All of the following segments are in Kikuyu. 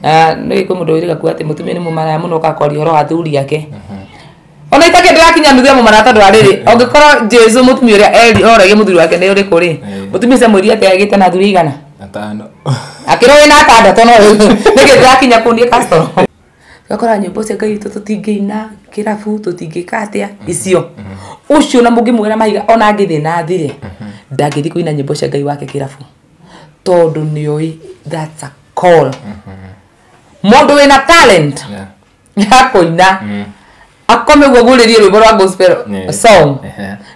Na nĩ kwĩ mũndũ wĩrĩga kuga atĩ mũtumia nĩ mũmaraya mũno ũgakwaria ũhoro wa athuri ake. Ona itake ndĩrakinya nuthu ya mũmaraya tondũ wa rĩrĩ, ũngĩkorwo Jesu mũtumia ũrĩa eri oragia mũthuri wake nĩ ũrĩkũ rĩ, mũtumia ũcio amwĩrire atĩ agĩte na athuri aigana? Atano. Akĩrwo wĩna atandatũ no nĩkĩ ndĩrakinya kũu niĩ Castro. Ũgakora nyĩmbo cia Ngai witũ tũtingĩina kĩrabu, tũtingĩka atĩa, icio. Ũcio na mũngĩmwĩra mahiga ona angĩthiĩ na athire, ndangĩthiĩ kũina nyĩmbo cia Ngai wake kĩrabu. Tondũ nĩoĩ that's a call. Mũndũ wĩna talent ya kũina, akome ũguo agurĩrie rwĩmbo rwa gospel song,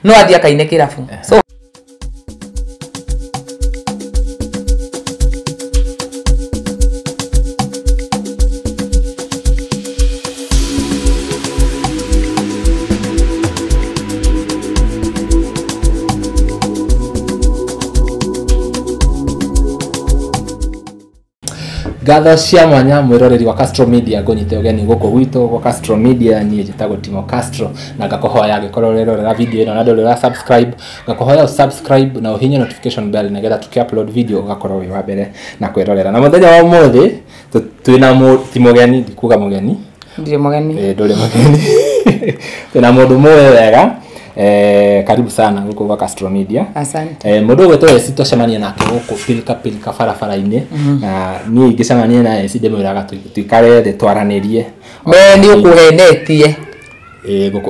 no athiĩ akaine kĩrabu. So Ngatho cia mwanya mwiroreri wa Castro Media ngũnyite ũgeni gũkũ gwitũ gwa Castro Media. Niĩ njĩtagwo Timo Castro na ngakũhoya angĩkorwo ũrerorera video ĩno na ndũrĩ ũra subscribe, ngakũhoya subscribe na ũhihinye notification bell nĩgetha tũkĩ upload video ũgakorwo wĩ wa mbere na kwĩrorera. Na mũthenya wa ũmũthĩ twĩna ti mũgeni, ndikuga mũgeni, ndirĩ mũgeni, ndũrĩ mũgeni, twĩna mũndũ mũĩ wega. Karibu sana gũkũ gwa Castro Media. Asante. Mũndũ ũgwĩtwo Esi twacemania nake gũkũ pilka pilka barabara-inĩ, na niĩ ingĩcemania na Esi ndĩmwĩraga tuikare thĩ twaranĩrie. We nĩ ũkũhenetie.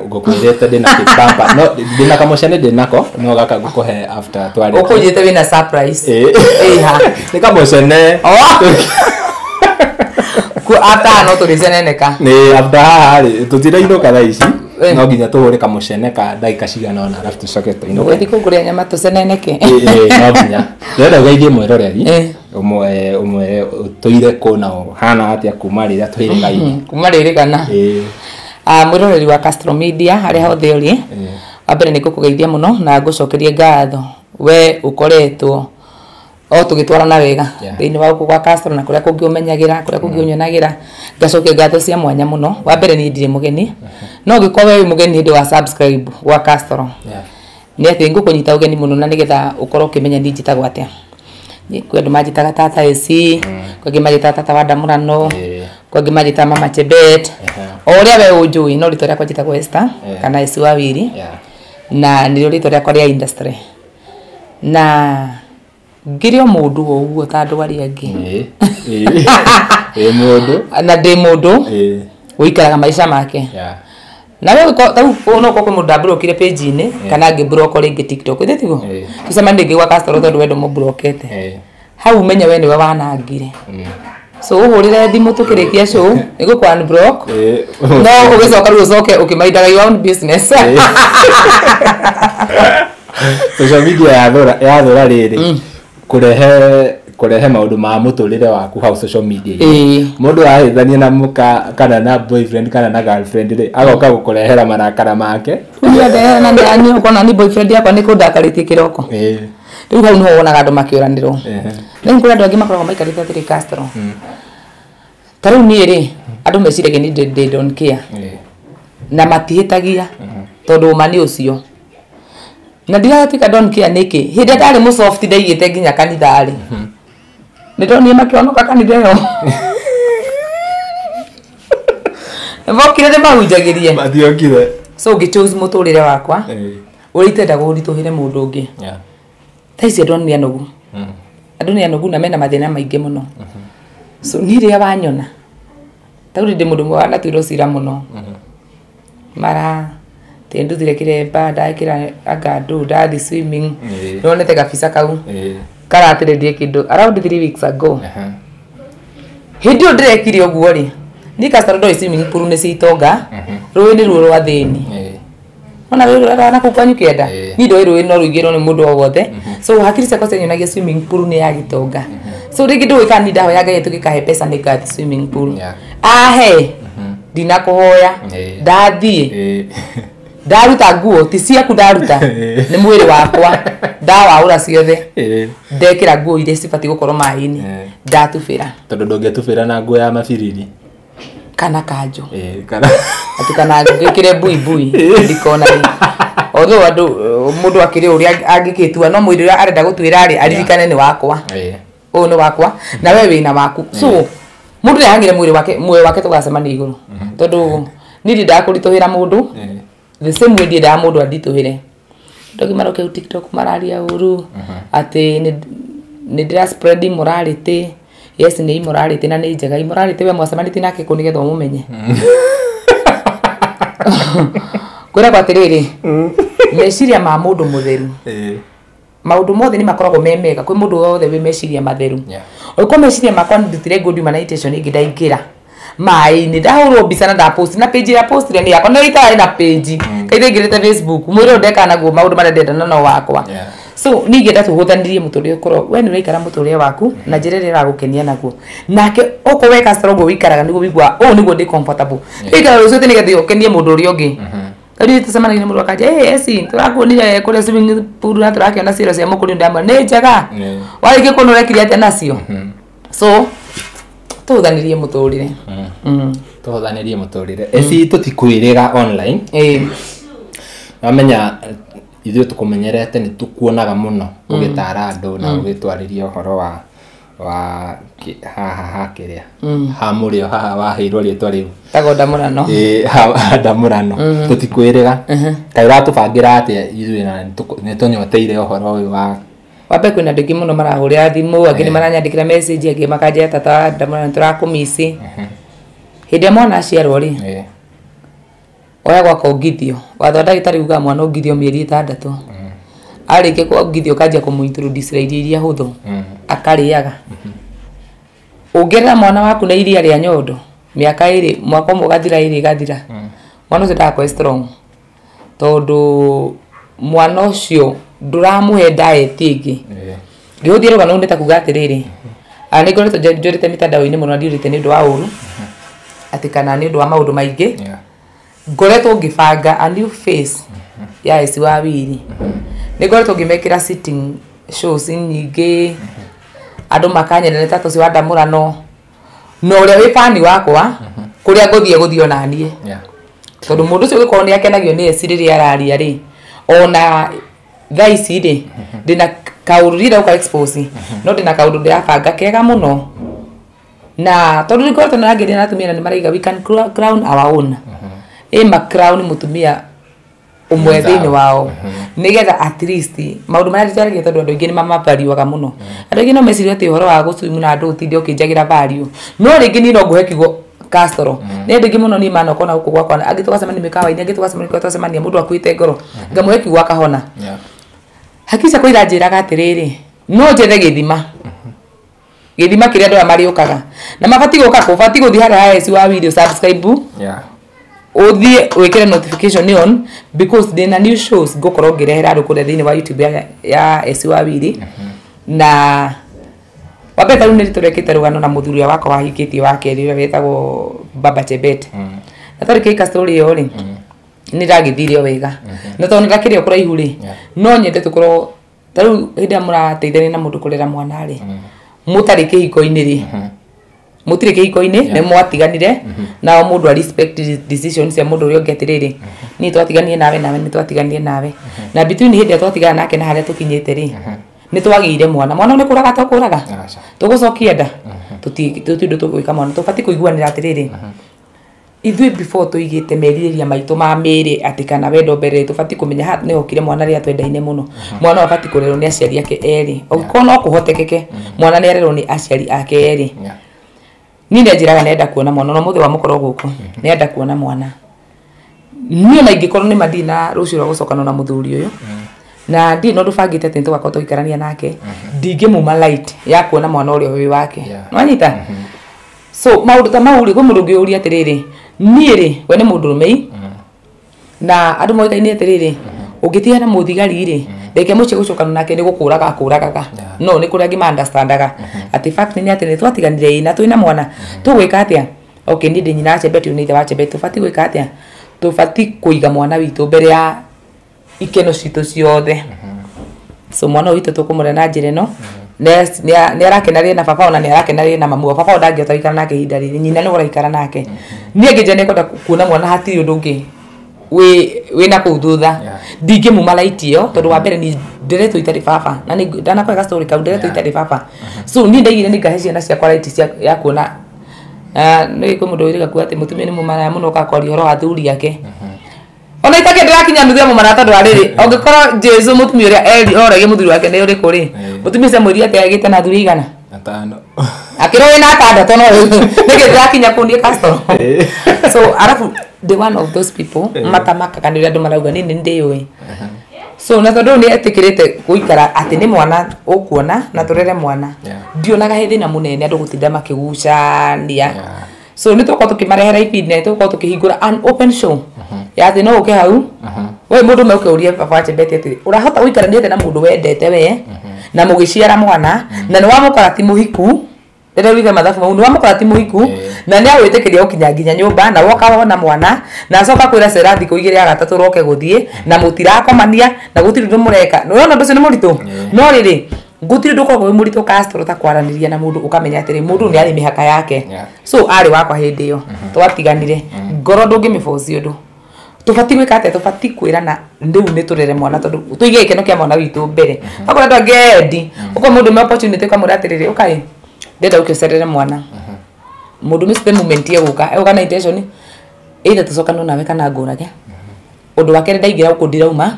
Ngũkwĩrĩte ndĩna kĩbamba, no ndĩna kamũcene ndĩnako, no gaka ngũkũhe after twarĩkia. Ũkũnjĩte wĩna surprise. Ĩha. Nĩ kamũcene. After no tũrĩceneneka. Nĩ after haha rĩ, tũtirainũka thaa ici. No nginya tũhũre kamũcene ka ndagĩka cigana ũna arabu tũcoke tũinũke. Ũgũthiĩ kũngũrĩra nyama tũceneneke. No nginya. Ndĩrenda ũgeithie mwĩroreri, ũmwĩre ũtũire kũ na ũhana atĩa kuma rĩrĩa twĩrĩgaine. Kuma rĩrĩgana. Mwĩroreri wa Castro Media harĩa hothe ũrĩ, wa mbere nĩ ngũkũgeithia mũno na ngũcokerie ngatho we ũkoretwo o tũgĩtwarana wega thĩinĩ wa gũkũ gwa Castro na kũrĩa kũngĩ ũmenyagĩra, kũrĩa kũngĩ ũnyonagira, ngacokia ngatho cia mwanya mũno. Wa mbere niĩ ndirĩ mũgeni, no ũngĩkorwo we wĩ mũgeni hĩndĩ wa subscribe gwa Castro, nĩ atĩ ngũkũnyita ũgeni mũno na nĩgetha ũkorwo ũkĩmenya niĩ njĩtagwo atĩa. Kwĩ andũ manjĩtaga Tata Esi, kwĩ angĩ manjĩtaga Tata wa Ndamũrano, kwĩ angĩ manjĩtaga Mama Chebet, o ũrĩa we ũnjũĩ, no rĩtwa rĩakwa njĩtagwo Esther kana Esi wa Wiri, na nĩrĩo rĩtwa rĩakwa rĩa industry. Na ngĩrĩ o mũndũ o ũguo ta andũ arĩa angĩ. Ĩ mũndũ. Na ndĩ mũndũ ũikaraga maica make. Na we rĩu no ũkorwo kwĩ mũndũ ndamburokire page-inĩ kana ngĩmburoko rĩngĩ TikTok, ĩthĩ tiguo? Tũcemanie rĩngĩ gwa Castro tondũ we ndũmũmburokete. Hau ũmenye we nĩwe wanangire. So ũhũrĩre thimũ tũkĩrĩkia show, nĩngũkũ unblock. No ũgĩcoka rĩu ũcoke ũkĩmaindaga your own business. Social media yathũra rĩrĩ, kũrehe maũndũ ma mũtũrĩre waku hau social media. Mũndũ arahĩtania na mũka kana na boyfriend kana na girlfriend rĩ, agoka gũkũrehera marakara make. Na nĩ ũkona ni boyfriend yakwa nĩ kũndakarĩtie kĩroko. Rĩu hau nĩho wonaga andũ makĩũranĩrwo. Rĩu kũrĩ andũ angĩ makoragwo maikarĩte atĩrĩ Castro. Ta rĩu niĩ rĩ, andũ meciragia ni they don't care. Na matihĩtagia tondũ ũma nĩ ũcio. Na ndiratuĩka don't care nĩkĩ? Hĩndĩ ĩrĩa ndarĩ mũsoft ndaigĩte nginya kanitha rĩ, nĩ ndonire makĩhonoka kanitha ĩyo. Mokire nĩ mahunjagĩrie. Matiokire. So ngĩ-choose mũtũrĩre wakwa ũrĩa itendaga ũritũhĩre mũndũ ũngĩ. Thaa ici andũ nĩ anogu. Andũ nĩ anogu na mena mathĩna maingĩ mũno. So niĩ rĩrĩa wanyona, ta rĩu ndĩ mũndũ ũmwe wanatuĩrwo cira mũno. Mara nduthire kĩremba, ndekĩra anga ndũ, ndathi swimming, nĩwonete gabica kau karatĩrĩrie kĩndũ around 3 weeks ago. Hĩndĩ ĩyo ndĩrekire ũguo rĩ, niĩ Castro ndoĩ swimming pool nĩ cia itonga, rũĩ nĩ ruo rwa thĩni. Ona rũĩ rwa na kũu kwanyu kĩenda, niĩ ndoĩ rũĩ no rũingĩrwo nĩ mũndũ o wothe. So hakiri ciakwa cianyonagia swimming pool nĩ ya gĩtonga. So rĩngĩ ndũĩ kana niĩ ndahoya Ngai atuĩke mbeca nĩ ngathiĩ swimming pool. Ahe, ndinakũhoya, ndathiĩ. Ndaruta nguo ti ciaku ndaruta, nĩ mwĩrĩ wakwa, ndawaũra ciothe, ndekĩra nguo iria cibatiĩ gũkorwo maĩ-inĩ, ndatubĩra. Tondũ ndũngĩtubĩra na nguo ya mabiriri. Kana kanjũ. Atĩ kana ngĩkĩre buibui, ndikona rĩ. Although andũ mũndũ akĩrĩ ũrĩa angĩgĩtua, no mwĩrĩ ũrĩa arenda gũtuĩra rĩ, aririkane nĩ wakwa. Ũyũ nĩ wakwa, na we wĩna waku. So Mundu nĩahang'ire mwĩrĩ wake muoyo wake tũgacemania igũrũ. Tondũ niĩ ndiendaga kũritũhĩra mũndũ. The same way ndiendaga mũndũ anditũhĩre. Andũ angĩ maroke TikTok mararia ũru atĩ nĩ ndĩra spread immorality. Yes, nĩ immorality na nĩ njega. Immorality we mwacemanĩtie nake kũ nĩgetha ũmũmenye. Kwĩragwo atĩrĩrĩ, meciria ma mũndũ mũtheru. Maũndũ mothe nĩ makoragwo me mega kwĩ mũndũ wothe wĩ meciria matheru. Ũngĩkorwo meciria makwa ndutire good humanization ĩngĩ ndaingĩra maĩ-inĩ ndahũrwo mbica na ndapost na page ĩrĩa postire nĩ yakwa no itarĩ na page kaithe ingĩrĩte Facebook mwĩrĩ ũyũ ndekaga naguo maũndũ marĩa ndĩrenda na no wakwa. So niĩ ingĩenda tũhũthanirie mũtũrĩre ũkorwo we nĩ ũraikara mũtũrĩre waku na njĩra ĩrĩa ĩragũkenia naguo nake okorwo we customer ũguo wĩikaraga nĩguo wĩiguaga ũũ nĩguo ndĩ comfortable. Wĩikara rũciũ atĩ nĩgetha ũkenie mũndũ ũrĩa ũngĩ. Rĩu tũcemanagia na mũndũ akanja ĩ eci tũrakuonire kũrĩa swimming pool na tũrakĩona ciĩro cia mũkũrũ ndamwĩra nĩ njega warĩkia kuona ũrekire atĩa nacio. So tũhũthanirie mũtũrĩre. Tũhũthanirie mũtũrĩre. Eci tũtikwĩrĩga online. Wamenya ithuĩ tũkũmenyerete nĩ tũkuonaga mũno ũgĩtara andũ na ũgĩtwarĩria ũhoro wa haha ha kĩrĩa ha mũrĩo haha waheirwo rĩtwa rĩu tagwo ndamũrano. Ha ndamũrano tũtikwĩrĩga. Kaĩ ũratũbangĩra atĩa ithuĩ na nĩ tũnyoteire ũhoro ũyũ wa wambe kwĩna andũ aingĩ mũno marahũrĩra thimũ angĩ nĩ maranyandĩkĩra message angĩ makanjĩra tata wa ndamũrano tũrakũmici. Hĩndĩ ĩrĩa mwana aciarwo rĩ oya gwaka ongithio watho wa ndagĩtarĩ ugaga mwana ongithio mĩeri 6 arĩkia kuongithio ũkanjia kũmũintroduce irio iria hũthũ akarĩaga. Ũngĩrera mwana waku na iria rĩa nyondo mĩaka 2 mwaka ũmwe ũgathira 2 ĩgathira mwana ũcio ndagakorwo strong tondũ mwana ũcio ndũramũhe diet ĩngĩ. Ngĩhũthia rũgano rũu nĩ ta kuga atĩrĩrĩ nĩ ngoretwo njũrĩte mĩtandao-inĩ mũno na ndiũrĩte nĩ ũndũ wa ũru atĩ kana nĩ ũndũ wa maũndũ maingĩ. Ngoretwo ngĩbanga a new face ya Eci wa Wili. Nĩ ngoretwo ngĩmekĩra sitting shows nyingĩ andũ makanyenda nĩ tata ũcio wa ndamũrano na ũrĩa wĩ bani wakwa kũrĩa ngũthiĩ gũthiĩ ona niĩ. Tondũ mũndũ ũcio ũngĩkorwo nĩ akenagio nĩ Eci rĩrĩa araria rĩ ona thaa ici rĩ ndĩna kaũndũ ndienda expose no ndĩna kaũndũ ndĩrabanga kega mũno na tondũ nĩ ngoretwo ndĩrangĩria na atumia na nĩ maraiga we can crown our own. Ĩ ma crown mũtumia ũmwe thĩinĩ wao nĩgetha at least maũndũ marĩa ndĩtwaragia tondũ andũ aingĩ nĩ mamavariũaga mũno. Andũ aingĩ no mecirie atĩ ũhoro wa gũcwimu na andũ ũtinde ũkĩnjagĩra value no rĩngĩ niĩ no ngũhe kiugo Castro nĩ andũ aingĩ mũno niĩ manoka ona gũkũ gwakwa angĩ tũgacemania mĩkawa-inĩ angĩ tũgacemania kũrĩa twacemania mũndũ akuĩte ngoro ngamũhe kiugo akahona. Hakiri ciakwa iranjĩraga atĩrĩrĩ no njethe gĩthima gĩthima kĩrĩa andũ aya marĩũkaga na mabatiĩ gũka kũ batiĩ gũthiĩ harĩa ha Eci wa Wili subscribe ũthiĩ wĩkĩre notification on because ndĩna new shows ngũkorwo ngĩrehera andũ kũrĩa thĩinĩ wa YouTube ya Eci wa Wili. Na wambe ta rĩu nĩ tũrekĩte rũgano na mũthuri ũrĩa wakwa wahikĩtie wa kerĩ ũrĩa wetagwo Baba Chebet. Na twarĩkia story ĩyo rĩ nĩ ndagĩthire o wega na tondũ ndakĩrĩ o kũraihu rĩ no nyende tũkorwo ta rĩu hĩndĩ ĩrĩa mũrateithania na mũndũ kũrera mwana rĩ mũtarĩ kĩhiko-inĩ rĩ mũtirĩ kĩhiko-inĩ nĩ mwatiganire nao mũndũ a respect decision cia mũndũ ũrĩa ũngĩ atĩrĩrĩ niĩ twatiganire nawe nawe nĩ twatiganire nawe na between hĩndĩ ĩrĩa twatigana nake na harĩa tũkinyĩte rĩ nĩ twagĩire mwana mwana nĩ kũraga tũkũraga tũgũcokia nda tũtirĩ ũndũ tũgwĩka mwana tũbatiĩ kũiguanĩra atĩrĩrĩ ithuĩ before tũigĩte merirĩria maitũ ma mĩĩrĩ atĩ kana wendo mbere tũbatiĩ kũmenya haha nĩ hokire mwana rĩrĩa twendaine mũno mwana ũyũ abatiĩ kũrerwo nĩ aciari ake erĩ ũngĩkorwo no kũhotekeke mwana nĩ arerwo nĩ aciari ake erĩ. Niĩ nĩanjĩraga nĩenda kuona mwana ona ũmũthĩ wamũkorwo gũkũ nĩenda kuona mwana niĩ ona ingĩkorwo nĩ ma ndirĩ na rũciũ rwa gũcokana na mũthuri ũyũ na ndirĩ na ũndũ bangĩte atĩ nĩtũgakorwo tũgĩikarania nake ndingĩmuma light ya kuona mwana ũrĩa wĩ wake. Nĩwanyita? So maũndũ ta mau rĩ kwĩ mũndũ ũngĩũria atĩrĩrĩ niĩ rĩ we nĩ mũndũrũme na andũ moĩkaine atĩrĩrĩ ũngĩtigana na mũthigari rĩ reke mũciĩ gũcokana nake nĩ gũkũraga akũragaga no nĩ kũrĩ angĩ ma understandaga atĩ fact nĩ atĩ nĩ twatiganire ĩ na twĩna mwana tũgwĩka atĩa okay niĩ ndĩ nyina wa Chebet ũyũ nĩ ithe wa Chebet tũbatiĩ gwĩka atĩa tũbatiĩ kũiga mwana witũ mbere ya ikeno citũ ciothe. So mwana witũ tũkũmũrera na njĩra ĩno nĩ arakena rĩ na baba ona nĩ arakena rĩ na mamu wao. Baba ndangĩhota gũikara nake ihinda rĩrĩ nyina nĩwe ũraikara nake. Niĩ ngĩnjia nĩngwenda kuona mwana hatirĩ ũndũ ũngĩ wĩ na kũu thutha ndingĩmuma light ĩyo tondũ wa mbere ni nderetwo itarĩ baba na nĩ ndanakwega story kau nderetwo itarĩ baba. So niĩ ndaigire nĩ ngahe ciana ciakwa right ya kuona Nĩ kwĩ mũndũ wĩrĩga kuga atĩ mũtumia nĩ mũmaraya mũno ũkakwaria ũhoro wa athuri ake. Ona itakĩ ndĩrakinya nuthu ya mũmaraya tondũ wa rĩrĩ, ũngĩkorwo Jesu mũtumia ũrĩa eri oragia mũthuri wake nĩ ũrĩkũ rĩ, mũtumia ũcio amwĩrire atĩ agĩte na athuri aigana? Atano. Akĩrwo wĩna atandatũ no nĩkĩ ndĩrakinya kũu niĩ Castro. So arabu the one of those people matamakaga nĩ ũrĩa andũ marauga niĩ nĩ ndĩũĩ. So na tondũ nĩ etĩkĩrĩte gũikara atĩ nĩ mwana ũkuona na tũrere mwana, ndionaga he thĩna mũnene andũ gũtinda makĩgucania. So nĩ tũgũkorwo tũkĩmarehera ibindi na nĩ tũgũkorwo tũkĩhingũra an open show ya atĩ no ũke hau we mũndũ ũmwe ũke ũrie baba wa Chebet atĩrĩ, ũrahota gũikarania atĩa na mũndũ wendete we na mũgĩciara mwana na nĩ wamũkora ti mũhiku, rĩrĩa wige mathabu mau nĩ wamũkora ti mũhiku na nĩ agwĩtĩkĩria gũkinya nginya nyũmba na woka wona mwana na acoka kwĩra cera thikũ igĩrĩ ya gatatũ roke gũthiĩ na mũtirakomania na gũtirĩ ũndũ mũreka. Nĩ ũrona ũndũ ũcio nĩ mũritũ? No rĩrĩ, gũtirĩ ũndũ ũkoragwo wĩ mũritũ Castro ta kwaranĩria na mũndũ ũkamenya atĩrĩ mũndũ nĩ arĩ mĩhaka yake. So arĩ wakwa hĩndĩ ĩyo twatiganire, ngoro ndũngĩmĩboci ũndũ. Tũbatiĩ gwĩka atĩa? Tũbatiĩ kwĩrana rĩu nĩ tũrere mwana tondũ tũige gĩkeno kĩa mwana witũ mbere. Okorwo andũ angĩ endi, ũkorwo mũndũ me opportunity ũkamwĩra atĩrĩrĩ, ũkaĩ ndĩrenda ũke ũcerere mwana. Mũndũ ũcio the moment egũka, egũka na intention either tũcokanwo nawe kana ngũrage. Ũndũ wa kerĩ ndaingĩra gũkũ ndirauma,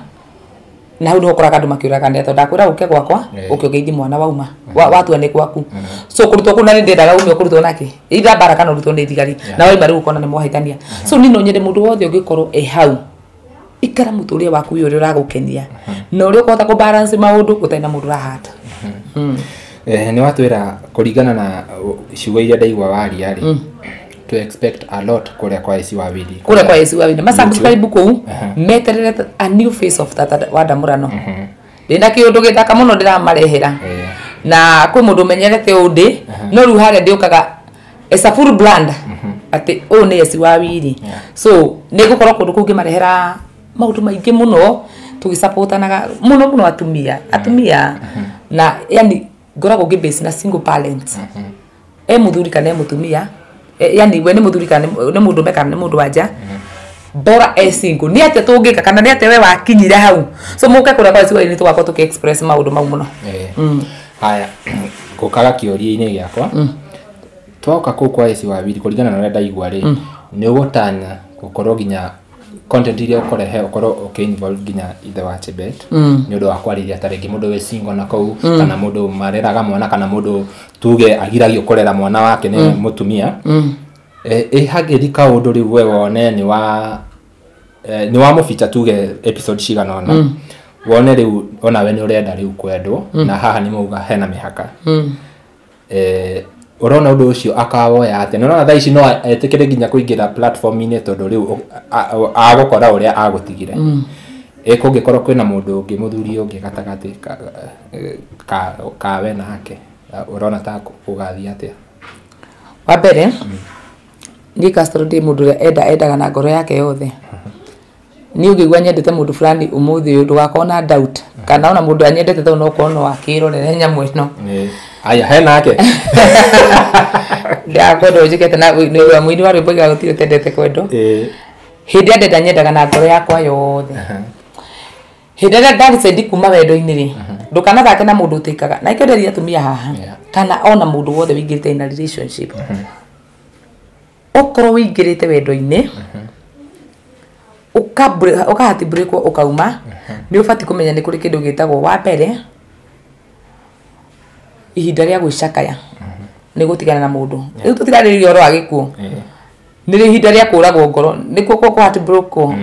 na hau nĩho ũkoraga andũ makĩũraganĩra tondũ ndakwĩra ũke gwakwa, ũke ũgeithie mwana wauma, watua nĩ gwaku. So kũrutwo kũu na nĩ ndendaga ume ũkũrutwo nake, either mbara kana ũrutwo nĩ thigari, na wauma rĩu ũkona nĩ mwahĩtania. So niĩ no nyende mũndũ wothe ũngĩkorwo e hau, ikara mũtũrĩre waku ũyũ ũrĩa ũragũkenia na ũrĩa ũkũhota kũ balance maũndũ ũtarĩ na mũndũ ũrahata. Nĩ watwĩra kũringana na ciugo iria ndaigua waria rĩ, to expect a lot kũrĩa kwa AC Wawili. Kũrĩa kwa AC Wawili. Ma subscribe kũu, meterere a new face of Tata wa Ndamũrano. Ndĩna kĩũndũ gĩthaka mũno ndĩramarehera. Na kwĩ mũndũ ũmenyerete ũũ ndĩ, no rĩu harĩa ndĩũkaga as a full brand atĩ ũyũ nĩ AC Wawili. So nĩ ngũkorwo kũndũ kũu ngĩmarehera maũndũ maingĩ mũno tũgĩsupportanaga mũno mũno atumia, atumia na yani ngoragwo ngĩ base na single parents. E mũthuri kana e mũtumia, yani we nĩ mũthuri kana nĩ mũndũ kana nĩ mũndũ wa nja, bora e single nĩ atĩa tũngĩka kana nĩ atĩa we wakinyire hau. So mũke kũrĩa kwa AC Wawili nĩ tũgakorwo tũkĩ express maũndũ mau mũno. Haya, ngũkaga kĩũria-inĩ gĩakwa. Twoka kũu kwa AC Wawili kũringana na ũrĩa ndaigua rĩ, nĩ ũgũtanya gũkorwo nginya content iria ũkũrehe ũkorwo ũkĩ-involve nginya ithe wa Chebet nĩ ũndũ wa kwarĩria ta rĩngĩ mũndũ wĩ single na kũu, kana mũndũ mareraga mwana, kana mũndũ tuge agiragio kũrera mwana wake nĩ mũtumia. Ĩ hangĩthi kaũndũ rĩu we wone nĩ wa nĩ wa mũbicha tuge episode cigana ũna, wone rĩu onawe nĩ ũrenda rĩu kwendwo na haha nĩ mauga hena mĩhaka. Ũrona ũndũ ũcio akawoya atĩa? Nĩ ũrona thaa ici no etĩkĩre nginya kũingĩra platform-inĩ tondũ rĩu agũkora ũrĩa agũtigire. Kũngĩkorwo kwĩna mũndũ ũngĩ mũthuri ũngĩ gatagatĩ kawe nake, ũrona ta gũgathiĩ atĩa? Wa mbere, niĩ Castro ndĩ mũndũ ũrĩa endaga na ngoro yake yothe. Niĩ ũngĩigua nyendete mũndũ fulani ũmũthĩ ũyũ ndũgakorwo na doubt, kana ona mũndũ anyendete tondũ no ũkorwo no akĩrorere nyamũ ĩno. Aya, he nake. Ndakwenda ũnjĩke na mũini wa rwĩmbo oigaga gũtirĩ ũtendete kwendwo. Hĩndĩ ĩrĩa ndenda nyendaga na ngoro yakwa yothe. Hĩndĩ ĩrĩa ndadecide kuma wendo-inĩ rĩ, ndũkanathake na mũndũ ũtĩkaga. Na ikĩo nderia atumia haha, kana ona mũndũ wothe wĩingĩrĩte in a relationship. Okorwo wĩingĩrĩte wendo-inĩ, ũkahatibũrĩkwo ũkauma, nĩ ũbatiĩ kũmenya nĩ kũrĩ kĩndũ gĩtagwo wa mbere, ihinda rĩa gwĩcakaya nĩ gũtigana na mũndũ. Rĩu tũtirarĩrĩria ũhoro wa gĩkuũ. Nĩ ihinda rĩa kũragwo ngoro, nĩkuo kũhatibũrĩkwo.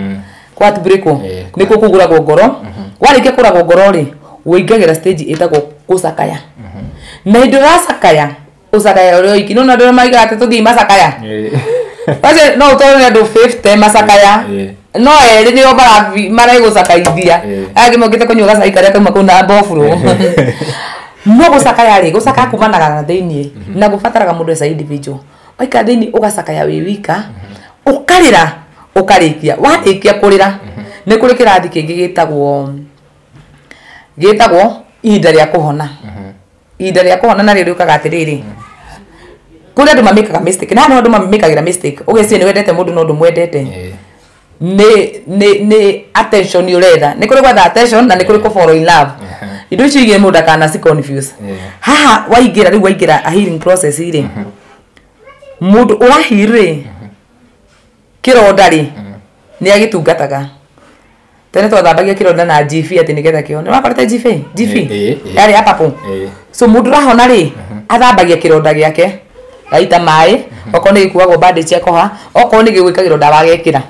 Kũhatibũrĩkwo, nĩkuo kũgũragwo ngoro. Warĩkia kũragwo ngoro rĩ, ũingagĩra stage ĩtagwo gũcakaya. Na hĩndĩ ũracakaya, ũcakaya ũrĩ wiki. Nĩ ũrona andũ arĩa maigaga atĩ tũthiĩ macakaya. Acio no ũtwarwo nĩ andũ 50 macakaya. No erĩ nĩo maregũcakaithia. Aya angĩ mokĩte kũnyua gacai karĩa kauma kũu na mbofurũ. No gũcakaya rĩ, gũcakaya kumanaga na thĩiniĩ, na gũbataraga mũndũ as a individual. Waikara thĩiniĩ ũgacakaya wĩ wika, ũkarĩra, ũkarĩkia. Warĩkia kũrĩra, nĩ kũrĩ kĩrathi kĩngĩ gĩtagwo ihinda rĩa kũhona. Ihinda rĩa kũhona narĩo rĩũkaga atĩrĩrĩ, kũrĩ andũ mamĩkaga mistake, na andũ mamĩkagĩra mistake. Ũgeciria nĩ wendete mũndũ no ndũmwendete. Nĩ attention ũretha. Nĩ kũrĩ gwetha attention na nĩ kũrĩ kũ fall in love. Indo icio igĩrĩ mũndũ ndakana ci confuse. Haha waingĩra rĩu waingĩra a healing process rĩ, Mundu urahiri kironda ri ni agitungataga. Tene twathambagia kironda na GV ati nigetha kihone. Wakorete GV? GV. Yari ya papo. So mundu urahona ri athambagia kironda giake. Gaita mai, okorwo ni gikuagwo bandage akoha, okorwo ni gigwikagirwo ndawa gekira.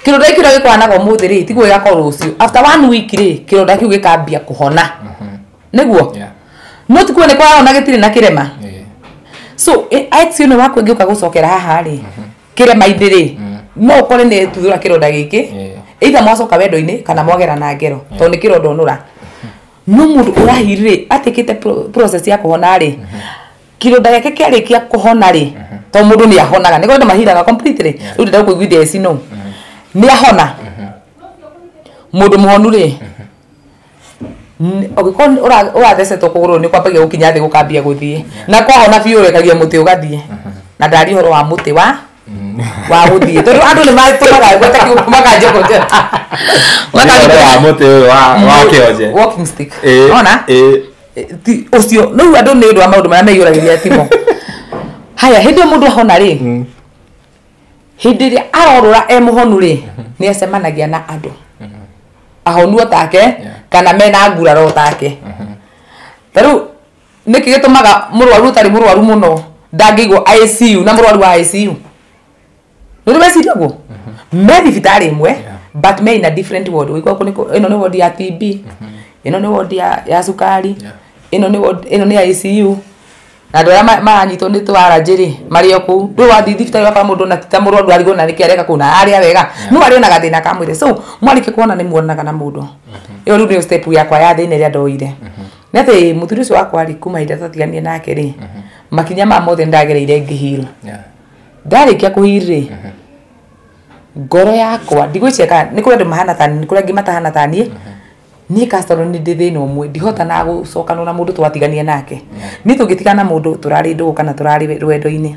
Kironda giki ũrĩa gĩkũhanaga ũmũthĩ rĩ tiguo gĩgakorwo rũciũ. After 1 week rĩ kironda kiu gĩkambia kũhona. Nĩguo? No tikuo nĩ kwarahona gĩtirĩ na kĩrema. So ex ĩno waku ĩngĩũka gũcokera haha rĩ kĩrema-inĩ rĩ no ũkore nĩ tuthũra kĩronda gĩkĩ either mwacoka wendo-inĩ kana mwagera na ngero tondũ nĩ kĩronda ũnũra. No mũndũ ũrahiri rĩ atĩkĩte process ya kũhona rĩ kironda gĩake kĩarĩkia kũhona rĩ tondũ mũndũ nĩ ahonaga nĩ kwenda mahiraga completely rĩu ndĩrenda gũkũiguithia eci no nĩ ahona. Mũndũ mũhonu rĩ ũngĩkorwo ũrathecetwo kũgũrũ nĩ kwambagia gũkinya thĩ gũkambia gũthiĩ na kwahona biũ ũrekagia mũtĩ ũgathiĩ na ndaria ũhoro wa mũtĩ wa gũthiĩ tondũ andũ nĩ matũmaga gweta makanjia kũnjĩra wa mũtĩ ũyũ wa kĩonje walking stick ona ũcio rĩu andũ nĩ ũndũ wa maũndũ marĩa meiyũragĩria timo. Haya hĩndĩ ĩyo mũndũ ahona rĩ hĩndĩ ĩrĩa arorũra e mũhonu rĩ nĩ acemanagia na andũ ahonu otake kana mena nguraro otake. Ta rĩu nĩkĩ gĩtũmaga mũrwaru ũtarĩ mũrwaru mũno ndangĩigwo ICU na mũrwaru wa ICU? Nĩ weciria ũguo? Me thibitarĩ ĩmwe but me in a different ward. Ĩno nĩ ward ya TB, ĩno nĩ ward ya cukari, ĩno nĩ ward, ĩno nĩ ICU. Na andũ arĩa maranyitwo nĩ tũaranjĩ rĩ marĩ o kũu. Rĩu wathiĩ thibitarĩ ũgakora mũndũ ona ti ta mũrwaru arigwo na nĩkĩ areka kũu na arĩa wega no arĩ ona gathĩna ka mwĩrĩ. So mwarĩkia kuona nĩ muonanaga na mũndũ. Ĩyo rĩu nĩyo step yakwa ya thĩna ĩrĩa ndoire. Nĩ atĩ mũthuri ũcio wakwa rĩ kuma hĩndĩ ĩrĩa twatiganire nake rĩ makinya ma mothe ndagereire ngĩhirwo. Ndarĩkia kũhir rĩ ngoro yakwa ndigwĩciria kana nĩ kũrĩ andũ mahana ta niĩ, nĩ kũrĩ angĩ matahana ta niĩ. Niĩ Castro nĩ ndĩ thĩna ũmwe ndihotanaga gũcokanwo na mũndũ twatigania nake. Niĩ tũngĩtigana na mũndũ tũrarĩ ndũgũ kana tũrarĩ rwendo-inĩ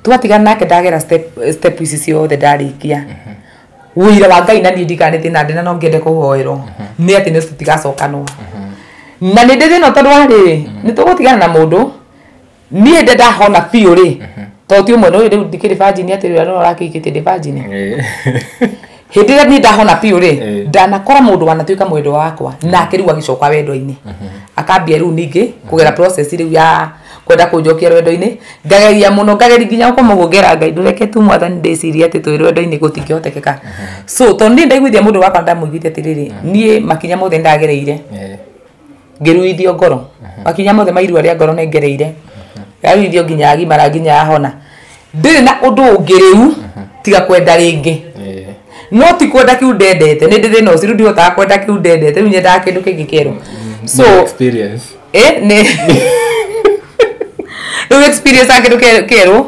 twatigana nake ndagera step ici ciothe ndarĩkia wĩira wa Ngai na niĩ ndikana nĩ thĩna ndĩna no ngĩende kũhoerwo nĩ atĩ nĩ tũtigacokanwo. Na nĩ ndĩ thĩna tondũ wa rĩrĩ nĩ tũgũtigana na mũndũ niĩ ndĩ ndahona biũ rĩ tondũ ti ũmwe rĩu ndikĩrĩ virgin atĩ rĩrĩa no ũrakĩhikĩtie ndĩ virgin. Hĩndĩ ĩrĩa niĩ ndahona biũ rĩ ndanakora mũndũ wanatuĩka mwendwa wakwa nake rĩu agĩcoka wendo-inĩ akambia rĩu ningĩ kũgera process rĩu ya kwenda kũnjokia rwendo-inĩ ngageria mũno ngageria nginya gũkoma ũguo ngera Ngai ndũreke tu mwathani ndĩcirie atĩ twĩ rwendo-inĩ gũtingĩhotekeka. So tondũ niĩ ndaiguithia mũndũ wakwa ndamũiguithia atĩrĩrĩ niĩ makinya mothe ndagereire ngĩruithio ngoro makinya mothe ma irua rĩa ngoro nĩ ngereire yaruithio nginya agimara nginya ahona ndĩrĩ na ũndũ ũngĩ rĩu tiga kwenda rĩngĩ. No ti kwenda kiu ndendete nĩ ndĩ thĩna ũcio rĩu ndihotaga kwenda kiu ndendete rĩu nyendaga kĩndũ kĩngĩ kĩerũ. So experience nĩ rĩu experience ya kĩndũ kĩerũ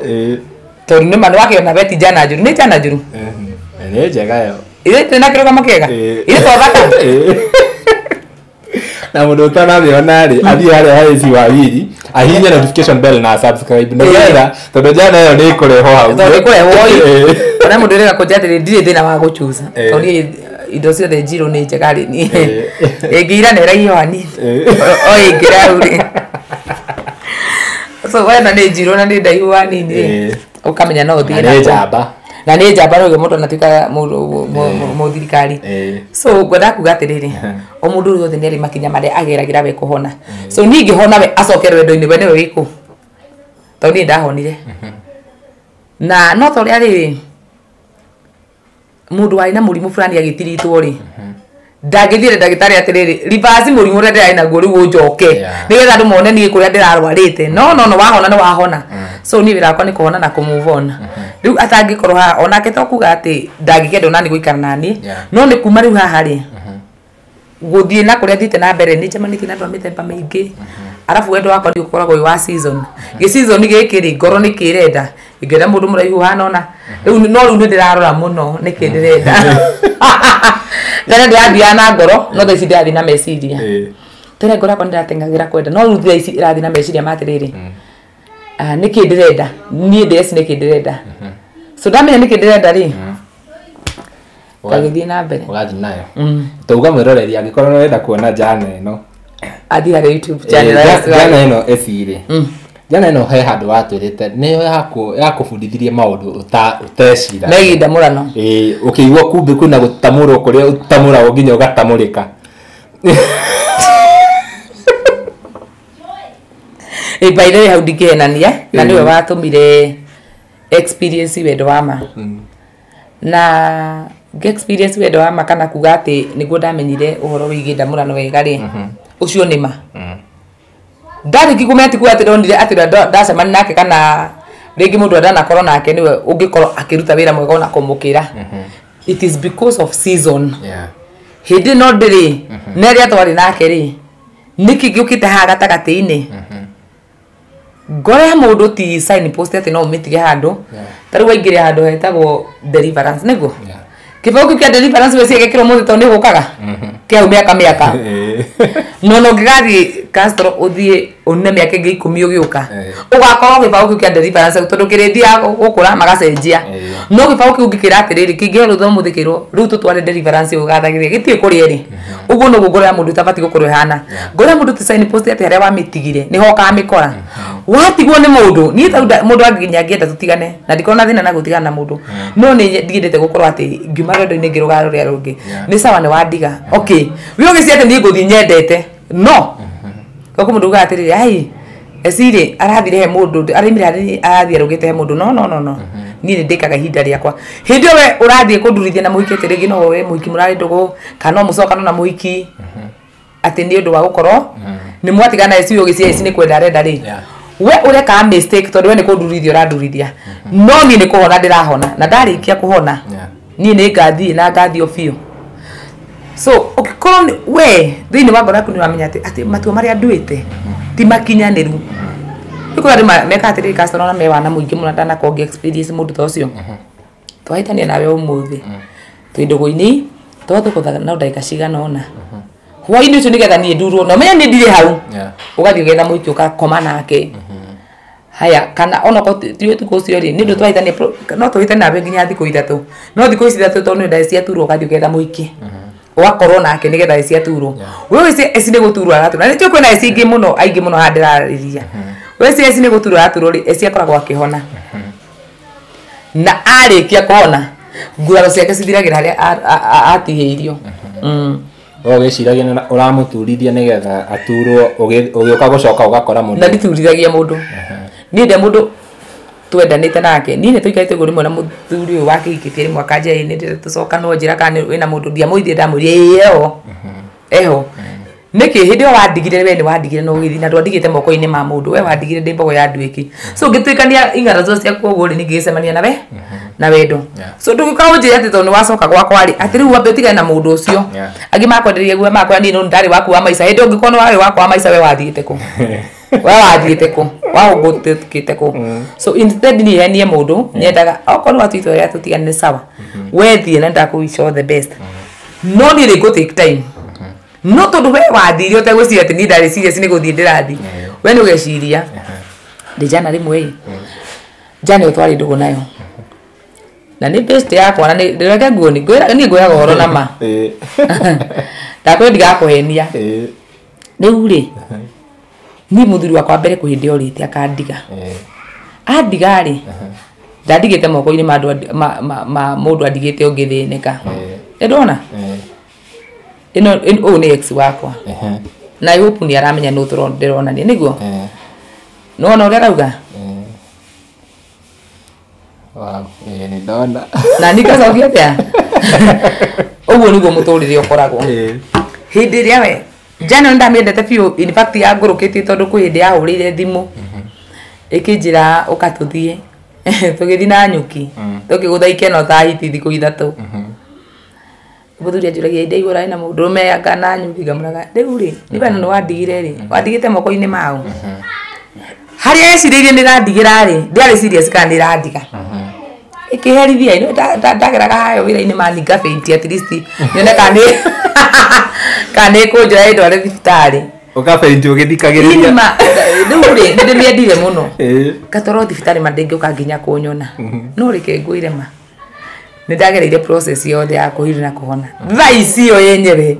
tondũ nĩ ma nĩwakĩona we ti njana njũru nĩ njana njũru nĩ njega ĩyo ĩrĩ na kĩrũgamo kĩega ĩrĩ to thaka. Na mũndũ ũtanamĩona rĩ athiĩ harĩa harĩ ici wa wiri ahihinye notification bell na subscribe nĩgetha tondũ njana ĩyo nĩ ĩkũrehwo hau tondũ ĩkũrehwo ĩ ona mũndũ ũrega kũnjĩra atĩrĩ ndirĩ thĩna wa gũchuza tondũ niĩ indo ciothe njirũ nĩ njega rĩ niĩ ĩngĩira na ĩraihe o hanini o ĩngĩra hau rĩ. So wena nĩ njirũ na nĩ ndaihu hanini rĩ ũkamenya no ũthiĩ na nĩ njamba na nĩ njamba rĩu mũndũ anatuĩka mũthirikari. So ngwenda kuga atĩrĩrĩ o mũndũ wothe nĩ arĩ makinya marĩa ageragĩra we kũhona. So niĩ ngĩhona we acoke rwendo-inĩ we nĩwe wĩkũ tondũ niĩ ndahonire. Na no ta ũrĩa rĩrĩ mũndũ warĩ na mũrimũ fulani agĩtiritwo rĩ ndangĩthiĩre ndagĩtarĩ atĩrĩrĩ reverse mũrimũ ũrĩa ndĩrarĩ naguo rĩu ũnjoke nĩgetha andũ mone niĩ kũrĩa ndĩrarwarĩte. No no no wahona nĩ wahona. So niĩ wĩra wakwa nĩ kũhona na kũ move on. Rĩu atangĩkorwo haha onake to kuga atĩ ndangĩkenda onani gũikara naniĩ no nĩ kuma rĩu haha rĩ gũthiĩ na kũrĩa thiĩte na mbere nĩ njemanĩtie na andũ a mĩthemba mĩingĩ arabu wendo wakwa nĩ ũkoragwo wĩ wa season gĩ season gĩkĩ rĩ ngoro nĩ kĩrenda ingĩenda mũndũ mũraihu hana ona rĩu no rĩu nĩ ndĩrarora mũno nĩkĩ ndĩrenda. Tene ndĩrathiaga na ngoro no thaa ici ndĩrathiĩ na meciria. Tene ngoro yakwa nĩndĩrateng'agĩra kwenda no rĩu thaa ici ĩrathiĩ na meciria ma atĩrĩrĩ nĩkĩ ndĩrenda niĩ ndĩreci nĩkĩ ndĩrenda. So ndamenya nĩkĩ ndĩrenda rĩ ngagĩthiĩ na mbere ũgathiĩ nayo. Tauga mwĩroreri angĩkorwo nĩ ũrenda kuona njana ĩno athiĩ harĩ YouTube channel njana ĩno ecirĩ Jana ĩno he handũ watwĩrĩte nĩyo yakũbundithirie maũndũ ũteciragia. Megiĩ ndamũrano. Ĩĩ, ũkĩigua kumbe kwĩna gũtamũrwo kũrĩa ũtamũragwo nginya ũgatamũrĩka. Ĩ, by the way, hau ndingĩhenania na nĩwe watũmire experience wendo wa ma. Na experience wendo wa ma kana kuga atĩ nĩguo ndamenyire ũhoro wĩgiĩ ndamũrano wega rĩ, ũcio nĩ ma. Ndarĩki kũmenya ti kuga atĩ ndonire atĩ ndacemania nake kana rĩngĩ mũndũ ndanakorwo nake nĩwe ũngĩkorwo akĩruta wĩra mwega ona kũmũkĩra. It is because of season. Hĩndĩ ĩno ndĩrĩ na ĩrĩa twarĩ nake rĩ, nĩkĩ gĩũkĩte haha gatagatĩ-inĩ? Ngoro ya mũndũ ti sign post atĩ no ũmĩtige handũ. Ta rĩu waingĩra handũ hetagwo deliverance, nĩguo? Kĩbaũ kĩu kĩa deliverance we ciagĩkĩrwo mũthĩ tondũ nĩ ũgũkaga kĩau mĩaka mĩaka. No no ũngĩgathiĩ Castro ũthiĩ ũnine mĩaka ĩngĩ 10 ũgĩũka, ũgakorwo gĩbaũ kĩu kĩa deliverance tondũ kĩrĩthiaga gũkũra magacenjia. No gĩbaũ kĩu ũngĩkĩra atĩrĩrĩ, kĩngĩhe rũtha ũmũthĩ kĩrwo rĩu tũtware deliverance ũgathagĩria gĩtirĩ kũrĩa ĩrĩ. Ũguo noguo ngoro ya mũndũ ĩtabatiĩ gũkorwo ĩhana. Ngoro ya mũndũ ti sign post atĩ harĩa wamĩtigire nĩho ũkamĩkora. Watigwo nĩ mũndũ, niĩ ta mũndũ angĩnginya angĩenda tũtigane na ndikorwo na thĩna na gũtigana na mũndũ, no nĩ ndiendete gũkorwo atĩ ngiuma rwendo-inĩ ngĩrũga rũrĩa rũngĩ. Nĩ sawa nĩ wandiga, okay, we ũgĩciria atĩ niĩ ngũthiĩ nyendete, no koguo mũndũ ugaga atĩrĩrĩ, ai ecirĩ arathire he mũndũ, araimire arathiĩ arũgĩte he mũndũ. No no no no, niĩ nĩ ndĩkaga ihinda rĩakwa. Hĩndĩ ĩyo we ũrathiĩ kũndurithia na mũhiki atĩ rĩngĩ no we mũhiki mũrarĩ ndũgũ kana no mũcokano na mũhiki atĩ nĩ ũndũ wa gũkorwo nĩ mwatigana eci ũgĩciria eci nĩ kwenda arenda rĩ, we ũreka mistake tondũ we nĩ kũndurithia ũrandurithia, no niĩ nĩ kũhona ndĩrahona na ndarĩkia kũhona niĩ nĩ ngathiĩ na ngathiĩ o biũ. So ũngĩkorwo we thĩinĩ wa ngoro yaku nĩ ũramenya atĩ matua marĩa nduĩte ti makinyanĩru. Rĩu kũrĩ andũ mekaga atĩrĩrĩ, Castro na me wana mũingĩ mũno ndanakorwo ngĩ experience mũndũ ta ũcio. Twahĩtania nawe ũmũthĩ twĩ ndũgũ-inĩ twatũkũtha no ndagĩka cigana ũna, hwaĩ-inĩ ũcio nĩgetha niĩ ndurwo na ũmenye niĩ ndirĩ hau, ũgathiĩ ũgetha mũhiki ũgakoma nake. Haya, kana onokorwo ti ũtukũ ũcio rĩ, nĩ ũndũ twahĩtania, no tũhĩtanie nawe nginya thikũ 3, no thikũ ici 3 tondũ nĩ ndagĩka ciaturwo ũgathiĩ ũgetha mũhiki ũgakorwo nake nĩgetha eci aturwo. We eci eci nĩ gũturwo araturwo, na nĩkĩo kwĩna eci ingĩ mũno aingĩ mũno haha ndĩrarĩria. We eci eci nĩ gũturwo araturwo rĩ, eci akoragwo akĩhona na arĩkia kũhona nguraro ciake cithiragĩra harĩa atihĩirio. We ũgĩciragia ũramũturithia nĩgetha aturwo, ũgĩũka gũcoka ũgakora mũndũ. Na nditurithagia mũndũ. Niĩ ndĩ mũndũ twendanĩte nake, niĩ nĩ tũikarĩte ũguo rĩmwe na mũthuri ũyũ wakĩhikĩtie rĩmwe akanjĩra ĩ nĩ tũcokanwo njĩra kana wĩna mũndũ, ndiamũithire ndamwĩrire ĩĩ eho eho. Nĩkĩ hĩndĩ ĩyo wandigire we nĩ wandigire na ũgĩthiĩ na ndwandigĩte moko-inĩ ma mũndũ, we wandigire ndĩ mbogo ya nduĩki. So ngĩtuĩkania ing'ara ciaku ũguo rĩ, ningĩgĩcemania nawe na wendo. So ndũgĩũka ũnjĩre atĩ tondũ nĩ wacoka gwakwa rĩ, atĩ rĩu wambe ũtigane na mũndũ ũcio. Angĩ makwenderia guo makwa niĩ no ndarĩ waku wa maica. Hĩndĩ ũngĩkorwo nĩ warĩ wakwa wa maica we wathiĩte kũ? We wathiĩte kũ? Wahũngũkĩte kũ? So instead niĩ henie mũndũ, nyendaga okorwo nĩ watua itua rĩa tũtigane nĩ sawa, we thiĩ na nĩndakũ all the best. No niĩ nĩ ngũ take time. No tondũ we wathire ũtegwĩciria atĩ niĩ ndarĩ serious nĩ gũthiĩ ndĩrathiĩ, we nĩ ũgeciria ndĩ jana rĩmwe ĩ, jana ĩyo twarĩ ndũgũ nayo na nĩ best yakwa na ndĩreke nguoni, niĩ ngwĩraga ũhoro na ma, ndakwĩra ndigakũhenia. Rĩu rĩ, niĩ mũthuri wakwa mbere kwĩ hĩndĩ orĩte akandiga. Andiga rĩ, ndandigĩte moko-inĩ ma mũndũ andigĩte ũngĩthĩnĩka. Nĩndona? Ĩno ũyũ nĩ ex wakwa. Na I hope nĩ aramenya nũ ndĩronania, nĩguo? Nĩwona ũrĩa arauga? Wow, nĩ ndona. Na niĩ ngacokia atĩa? Ũguo nĩguo mũtũrĩre ũkoragwo. Hĩndĩ ĩrĩa we jana nĩ ndamĩendete biũ, in fact yangũrũkĩtie tondũ kwĩ hĩndĩ yahũrĩire thimũ ĩkĩnjĩra ũka tũthiĩ. Tũgĩthiĩ na nyuki, tũkĩgũtha ikeno thaa hiti thikũ 3. Mũthuri anjũragia ndaigua ũrarĩ na mũndũrũme anga na nyuki, ngamũraga rĩu rĩ, nĩ wena nĩ wandigire rĩ, wandigĩte moko-inĩ mao. Harĩa ecirĩirie nĩ ĩrandigĩra rĩ, ndĩarĩ serious kana nĩ ĩrandiga. Ĩkĩherithia ĩ, ndageraga hayo wĩra-inĩ mani ngabĩnti at least nyone kana nĩ ĩkũnjoya ĩndware thibitarĩ. Ũkabĩnti ũgĩthikagĩrĩria. Rĩu rĩ, nĩ ndĩmĩendire mũno. Ngatwarwo thibitarĩ ma ndĩngĩũka nginya kũnyona. No reke ngwĩre ma, nĩ ndagereire process yothe ya kũhiri na kũhona. Thaa ici yo yenyewe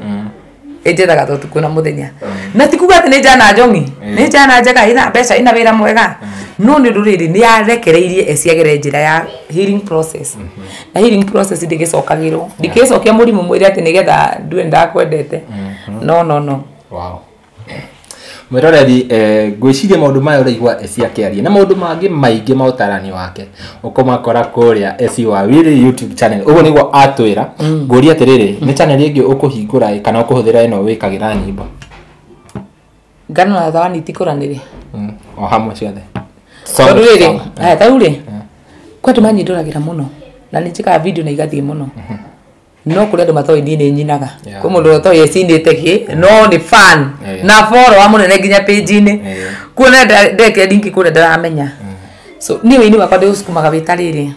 Ĩnjethaga ta ũtukũ na mũthenya. Na ti kuga atĩ nĩ njana njongi, nĩ njana njega, ĩna mbeca, ĩna wĩra mwega. No nĩ ũndũ rĩrĩ, nĩ yarekereirie eciagĩre njĩra ya healing process. Na healing process ndĩgĩcokagĩrwo. Ndingĩcokia mũrimũ mwĩre atĩ nĩgetha ndue ndakwendete. No no no. Wow. Mwĩroreri, ngwĩciria maũndũ maya ũraigua Esi akĩaria na maũndũ mangĩ maingĩ ma ũtarani wake ũkũmakora kũrĩa Esi Wawiri YouTube channel. Ũguo nĩguo atwĩra. Ngũria atĩrĩrĩ, nĩ channel ĩngĩ ũkũhingũra kana ũkũhũthĩra ĩno wĩkagĩra nyĩmbo? Ngano na thawani itikũranĩre. O hamwe ciothe. Tondũ rĩrĩ, haya ta rĩu rĩ, kwĩ andũ manyindũragĩra mũno na nĩ njĩkaga video na igathiĩ mũno. No kũrĩ andũ matoĩ niĩ nĩ nyinaga. Kwĩ mũndũ ũtoĩ ecinĩte kĩ, no nĩ fan na follower mũnene nginya page-inĩ. Kuona ndekĩra link kũrĩa ndaramenya. So niĩ wĩini wakwa ndĩũcukumaga wĩta rĩrĩ.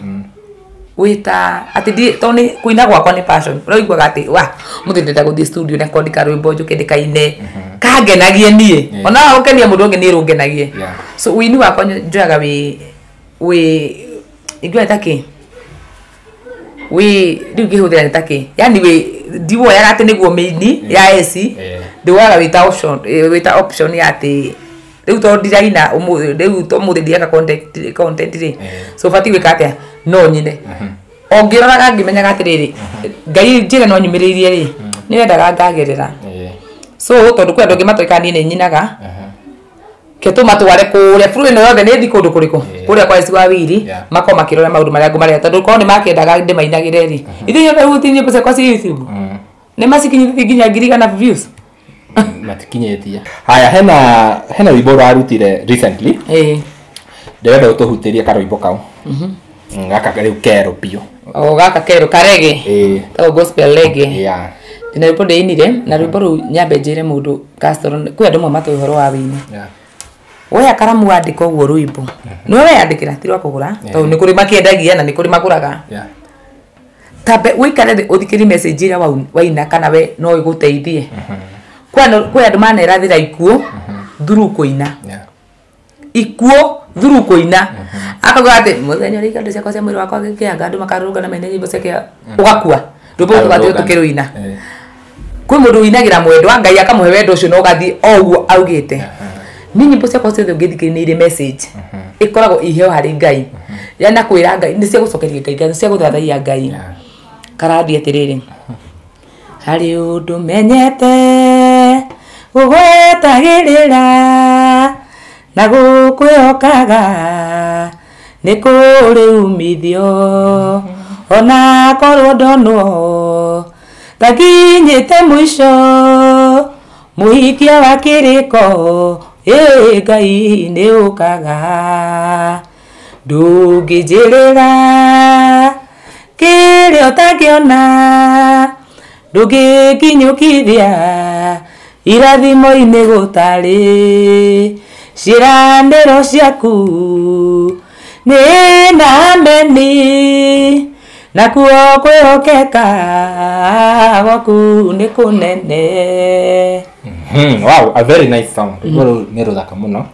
Wĩta atĩ ndi tondũ nĩ kũina gwakwa nĩ passion. Ũraiguaga atĩ wa mũthĩ ndĩrenda gũthiĩ studio record karwĩmbo njũke ndĩkaine. Kangenagie niĩ. Ona gũkenia mũndũ ũngĩ niĩ rũngenagie. So wĩini wakwa njoyaga wĩ ingĩoya ta kĩ? Wĩ rĩu ngĩhũthĩra nĩ ta kĩ? Yaani wĩ ndiwoyaga atĩ nĩguo mĩini ya Esi, ndĩwoyaga wĩta option, wĩta option ya atĩ rĩu tondũ ndiraina ũmũthĩ, rĩu to ũmũthĩ ndireka content rĩ. So batiĩ gwĩka atĩa? No nyine. O ngĩroraga ngĩmenyaga atĩrĩrĩ, Ngai njĩra no nyumĩrĩirie rĩ, nĩendaga ngagerera. So tondũ kwĩ andũ angĩ matoĩkaga niĩ nĩ nyinaga, ke tũmatware kũrĩa bũrũri ĩno yothe nĩ thiĩ kũndũ kũrĩkũ? Kũrĩa kwa Esi Wawiri, makorwo makĩrora maũndũ marĩa ngũmarehera tondũ korwo nĩ makĩendaga ndĩmainagĩre rĩ. Ithuĩ inyuothe rĩu ti nyĩmbo ciakwa ciĩ YouTube. Nĩ macikinyithĩtie nginya 1,000 views. Matikinyĩtie. Haya, hena rwĩmbo ũrarutire recently. Ndĩrenda ũtũhutĩrie karwĩmbo kau. Gaka rĩu kerũ biũ. O gaka kerũ karege. Tagwo gospel reggae. Ndĩna rwĩmbo ndĩinire na rwĩmbo rũu nyambe njĩre mũndũ Castro, kwĩ andũ amwe matoĩ ũhoro wa wĩini. Woya karamu wandĩka ũguo rwĩmbo. Nĩwe weyandĩkĩra, ti rwa kũgũra, tondũ nĩ kũrĩ makĩendagia na nĩ kũrĩ magũraga. Tambe ũikare thĩ ũthikĩrie message ĩrĩa waina kana we no ĩgũteithie. Kwĩ andũ manerathĩra ikuũ through kũina. Ikuũ through kũina. Akauga atĩ mũthenya ũrĩa ikando ciakwa cia mwĩrĩ wakwa gĩkĩanga andũ makarũrũngana maine nyĩmbo cia kĩa ũgakua. Rwĩmbo rũu tũgathiĩ tũkĩrũina. Kwĩ mũndũ ũinagĩra mwendwa, Ngai akamũhe wendo ũcio na ũgathiĩ o ũguo augĩte. Niĩ nyĩmbo ciakwa ciothe ũngĩthikĩrĩria nĩ irĩ message. Ĩkoragwo iheo harĩ Ngai. Yana kwĩra Ngai, nĩ cia gũcokeria Ngai, nĩ cia gũthathaiya Ngai. Karathiĩ atĩrĩrĩ, harĩ ũndũ menyete gũgwetagĩrĩra na gũkwĩhokaga nĩ kũrĩ umithio ona korwo ndonwo ta nginyĩte mũico mũhikia wa kĩrĩko ĩ Ngai nĩ ũkaga ndũngĩnjĩrĩra kĩrĩa ũtangĩona ndũngĩkinyũkithia irathimo-inĩ gũtarĩ ciĩranĩro ciaku nĩ na ameni nakuo kwĩhokeka gwaku nĩ kũnene. Wow, a very nice song. Rwĩmbo rũu nĩ rũthaka mũno.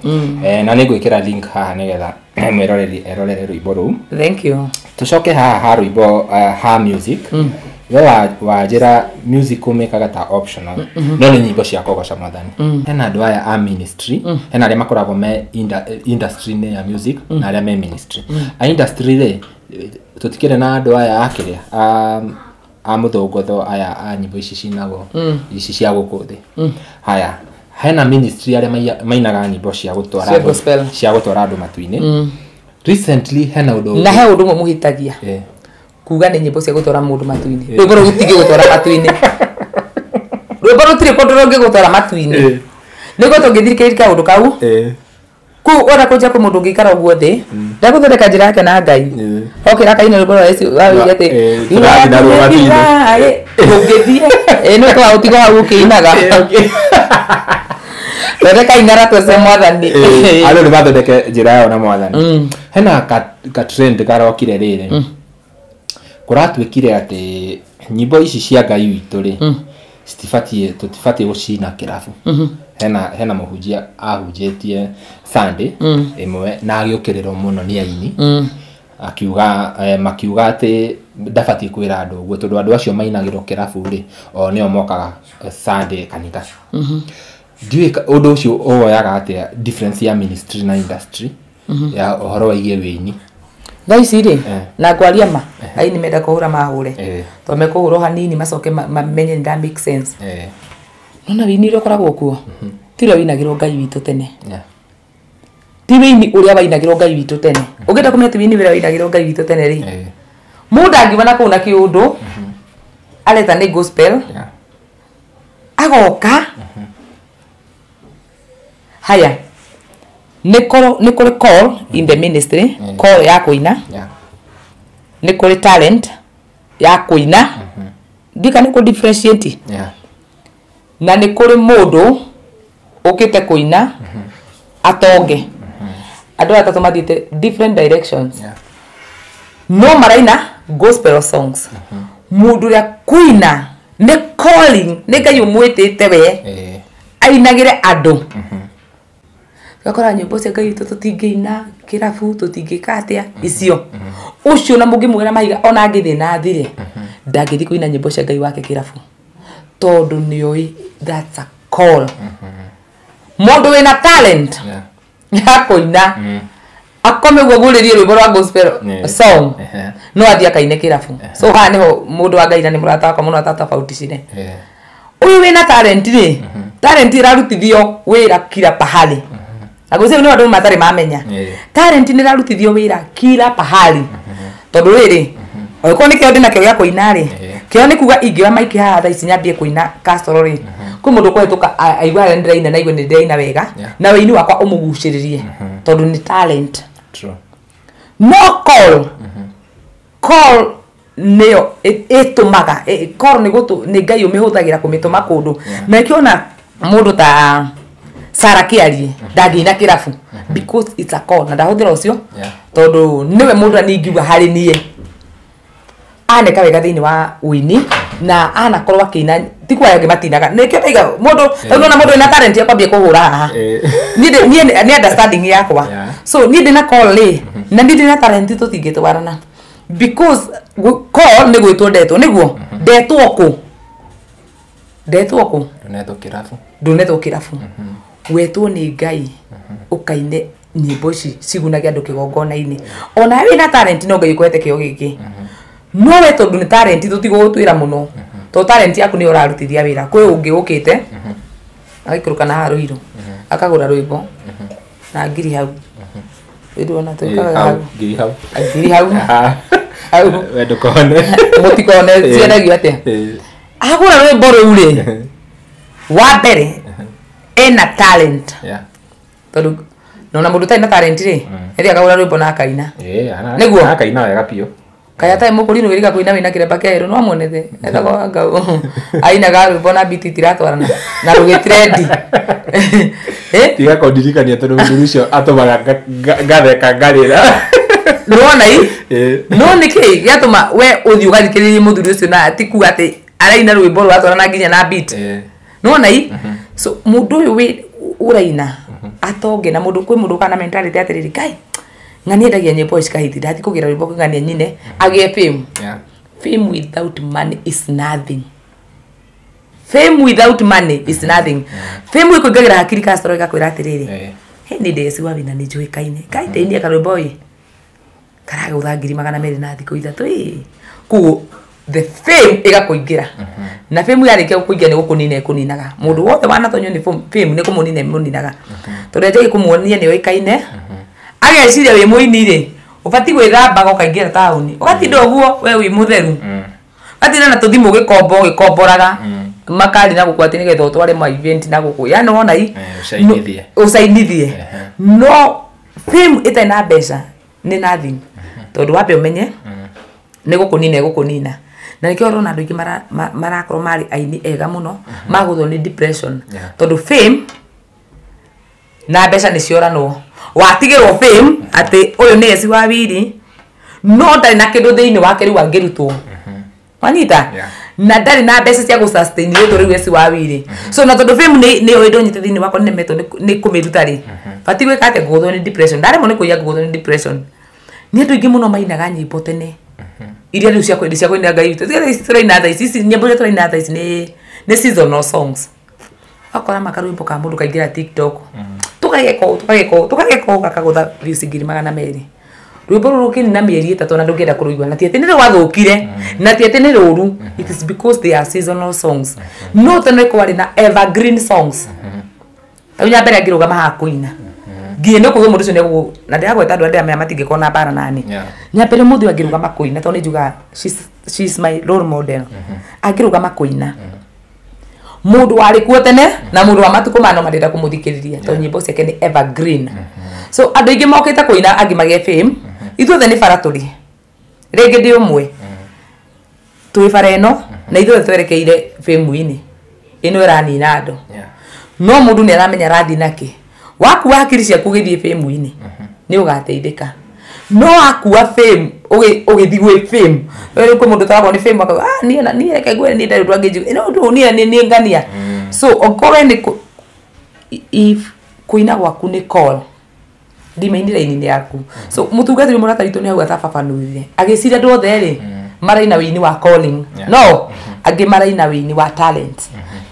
Na nĩ ngwĩkĩra link haha nĩgetha mwĩroreri erorere rwĩmbo rũu. Thank you. Tũcoke haha ha rwĩmbo ha music. We wanjĩra music ũmĩkaga ta optional, no nĩ nyĩmbo cia kũgoca Mwathani. Hena andũ aya a ministry, hena arĩa makoragwo me industry-inĩ ya music na arĩa me ministry. A industry rĩ, tũtikĩrĩ na andũ aya a kĩrĩa a mũthũngũtho aya a nyĩmbo ici cinagwo ici cia gũkũ thĩ. Haya, hena ministry arĩa mainaga nyĩmbo cia gũtwara cia gũtwara andũ matu-inĩ. Recently hena ũndũ na he ũndũ ũmwe mũhĩtagia kuga nĩ nyĩmbo cia gũtwara mũndũ matu-inĩ. Rwĩmbo rũu rũtingĩ gũtwara matu-inĩ. Rwĩmbo rũtirĩ kũndũ rũngĩgũtwara matu-inĩ. Nĩguo tũngĩthikĩrĩria kaũndũ kau. Kũu ona kũnja kwĩ mũndũ ũngĩikara ũguo thĩ, ndegũthondeka njĩra yake na Ngai. Okĩra akaina rwĩmbo rwa Yesu wawĩire atĩ ndũngĩthiĩ. Nĩ twa ũtigwo hau ũkĩinaga. Thondeka inara twece Mwathani. Andũ nĩ mathondeke njĩra yao na Mwathani. Hena ka trend karokire rĩrĩ. Kũratuĩkire atĩ nyĩmbo ici cia Ngai witũ rĩ, citibatiĩ tũtibatiĩ gũcina kĩrabu. Hena mũhunjia ahunjĩtie Sunday ĩmwe na agĩũkĩrĩrwo mũno nĩ aini. Akiuga makiuga atĩ Ndabatiĩ kwĩra andũ ũguo tondũ andũ acio mainagĩrwo kĩrabu rĩ, o nĩo mokaga Sunday kanitha. Ndiũĩ ũndũ ũcio ũwoyaga atĩa, difference ya ministry na industry ya ũhoro waigie wĩini. Thaa ici rĩ, na ngwaria ma, aini menda kũhũra mahũre, tondũ mekũhũrwo hanini macoke mamenye nĩ nda make sense. Nona wĩini ũrĩa ũkoragwo kuo ti ũrĩa wĩinagĩrwo Ngai witũ tene. Ti wĩini ũrĩa wainagĩrwo Ngai witũ tene. Ũngĩenda kũmenya ti wĩini ũrĩa wainagĩrwo Ngai witũ tene rĩ, mũndũ angiuma na kũu na kĩũndũ areta nĩ gospel, agoka haya nĩ kũrĩ call in the ministry, call ya kũina, nĩ kũrĩ talent ya kũina, ndika nĩ kũ differentiate, na nĩ kũrĩ mũndũ ũkĩte kũina atonge. Andũ atatũ mathiĩte different directions, no maraina gospel songs. Mũndũ ũrĩa kũina nĩ calling, nĩ Ngai ũmwĩtĩte we ainagĩre andũ. Tũgakora nyĩmbo cia Ngai witũ tũtingĩina kĩrabu, tũtingĩka atĩa icio. Ũcio na mũngĩmwĩra mahiga ona angĩthiĩ na athire, ndangĩthiĩ kũina nyĩmbo cia Ngai wake kĩrabu, tondũ nĩoĩ that's a call. Mũndũ wĩna talent ya kũina akome ũguo agurĩrie rwĩmbo rwa gospel song, no athiĩ akaine kĩrabu. So haha nĩho mũndũ wa Ngai na nĩ mũrata wakwa mũno atatofauticire. Ũyũ wĩna talent rĩ, talent ĩrarutithio wĩra kila pahali. Na gũcio nĩ andũ matarĩ mamenya. Talent nĩ ĩrarutithio wĩra kila pahali. Tondũ rĩrĩ, angĩkorwo nĩ kĩo ndĩna kĩo gĩa kũina rĩ, kĩo nĩ kuga ingĩoya maiki haha thaa ici nyambie kũina Castro rĩ, kwĩ mũndũ ũkũhĩtũka aigua harĩa ndĩraina na aigue nĩ ndĩraina wega, na wĩini wakwa ũmũgucĩrĩrie tondũ nĩ talent. No call, call nĩyo ĩtũmaga, call nĩ Ngai ũmĩhũthagĩra kũmĩtũma kũndũ. Na ĩkĩona mũndũ ta Sarah Kĩarie ndangĩina kĩrabu because it's a call, na ndahũthĩra ũcio tondũ nĩwe mũndũ ũrĩa ningiuga harĩ niĩ aneka wega thĩinĩ wa ũini na anakorwo akĩina, ti kwa angĩ matinaga. Nĩkĩo ndaiga mũndũ tondũ ona mũndũ wĩna talent ya kwambia kũhũra haha, niĩ nĩ understanding yakwa. So niĩ ndĩna call rĩ, na niĩ ndĩna talent tũtingĩtwarana because call nĩ gwĩtwo ndetwo, nĩguo ndetwo kũ, ndetwo kũ, ndunetwo kĩrabu, ndunetwo kĩrabu, wetwo nĩ Ngai ũkaine nyĩmbo ici cigunage andũ kĩgongona-inĩ. Ona wĩna talent no Ngai ũkũhete kĩo gĩkĩ, no we tondũ nĩ talent tũtigũgũtwĩra mũno, tondũ talent yaku nĩyo ũrarutithia wĩra. Kwĩ ũngĩ ũkĩte agaikũrũka na haha Rũirũ akagũra rwĩmbo na ngiri hau, rĩu twĩkaga hau ngiri hau, ngiri hau hau, we ndũkone, mũtikone ciendagio atĩa. Agũra rwĩmbo rũu rĩ, wa mbere ena talent, tondũ nona mũndũ ũtarĩ na talent rĩ, ĩrĩa akagũra rwĩmbo na akaina, nĩguo akaina wega biũ. Kaya tai mũkũrinũ wĩriga kũina wĩna kĩremba kĩerũ no amuonete etagwo Wangau ainaga rwĩmbo na biti itiratwarana na rũgĩtrendi. Tiga kũndirikania tondũ mũthuri ũcio atũmaga ngatheka ngarĩra. Nĩwona i no nĩkĩ gĩatũma we ũthiĩ ũgathikĩrĩrie mũthuri ũcio na ti kuga atĩ araina rwĩmbo rũratwarana nginya na beat. Nĩwona i so mũndũ ũyũ wĩ ũraina atonge na mũndũ kwĩ mũndũ ũkaga na mentality atĩrĩrĩ, Ngai ng'ania endagia nyĩmbo ici kahiti ndathi kũgĩra rwĩmbo ng'ania nyine agĩe fame. Fame without money is nothing. Fame without money is nothing. Fame ĩkũingagĩra hakiri Castro ĩgakwĩra atĩrĩrĩ, he nĩ ndeci wa wĩna nĩ njũĩkaine Ngai ndeinie karwĩmbo ĩ karagũtha 200,000 na thikũ 3 ĩ. Koguo the fame ĩgakũingĩra, na fame yarĩkia gũkũingĩra nĩ gũkũnina ĩkũninaga. Mũndũ wothe wanatonywo nĩ fame nĩ kũmũnina ĩmũninaga, tondũ anjagia kũmuonia nĩ oĩkaine, ageciria wĩ mũini rĩ, ũbatiĩ gwĩthambaga ũkaingĩra taũni ũgatinda ũguo we wĩ mũtheru, ũgatinda na tũthimũ gĩkombo ũgĩkomboraga makari na gũkũ atĩ nĩgetha ũtware ma event na gũkũ, yani wona i ũcainithie. No fame ĩtarĩ na mbeca nĩ nothing, tondũ wambe ũmenye nĩ gũkũnina ĩgũkũnina. Na nĩkĩo ũrona andũ aingĩ marakorwo marĩ aini ega mũno magũthwo nĩ depression, tondũ fame na mbeca nĩ cioranwo. Watigĩrwo fame atĩ ũyũ nĩ eci wa wiri, no ndarĩ na kĩndũ thĩinĩ wake rĩu angĩrutwo, wanyita, na ndarĩ na mbeca cia gũ sustain rĩtwa rĩu eci wa wiri. So na tondũ fame nĩ ũĩ ndũnyite thĩinĩ wakwa nĩnemetwo nĩ kũmĩruta rĩ, batiĩ gwĩka atĩa? Ngũgũthwo nĩ depression, ndaremwo nĩ kũiya ngũgũthwo nĩ depression. Nĩ andũ aingĩ mũno mainaga nyĩmbo tene Iria rĩu cia kũinĩra Ngai witũ. Tiga ici tũraina thaa ici, ici nyĩmbo iria tũraina thaa ici nĩ seasonal songs. Wakora makarwĩmbo ka mũndũ kaingĩra TikTok. Tũkageka ũũ gakagũtha views 200,000. Rwĩmbo rũrũ rũkĩnina mĩeri 3 na ndũngĩenda kũrũigua na ti atĩ nĩ rwathũkire na ti atĩ nĩ rũru. It is because they are seasonal songs. No tene kwarĩ na evergreen songs. Rĩu Nyambere angĩrũgama haha kũina nginya no kuga mũndũ ũcio nĩegũgũ na ndĩragweta andũ arĩa ndĩramenya matingĩkorwo na mbara nani. Nyambere mũthĩ ũyũ angĩrũgama kũina tondũ nĩ njugaga she's my role model. Angĩrũgama kũina mũndũ warĩ kuo tene na mũndũ wa matukũ maya no marenda kũmũthikĩrĩria tondũ nyĩmbo ciake nĩ evergreen. So andũ aingĩ mokĩte kũina angĩ magĩe fame. Ithuothe nĩ bara tũrĩ rĩngĩ ndĩ ũmwe twĩ bara ĩno na ithuothe twerekeire fame-inĩ ĩno ĩranina andũ. No mũndũ nĩ aramenya arathiĩ nakĩ. Wakua hakiri ciaku ũgĩthiĩ fame-inĩ nĩ ũgateithĩka. No wakua fame ũgĩthiĩ gwĩ fame rĩu kwĩ mũndũ ũtaragwo nĩ fame akauga ah niĩ na niĩ reke ngwĩre niĩ ndarĩ ũndũ angĩnjigua no ũndũ niĩ nĩ ngania. So okorwo nĩ if kũina gwaku nĩ call ndimainire raini yaku. So mũtungatĩri mũrata witũ nĩ auga ta baba nũire agĩciria andũ othe rĩ maraina wĩini wa calling. No angĩ maraina wĩini wa talent.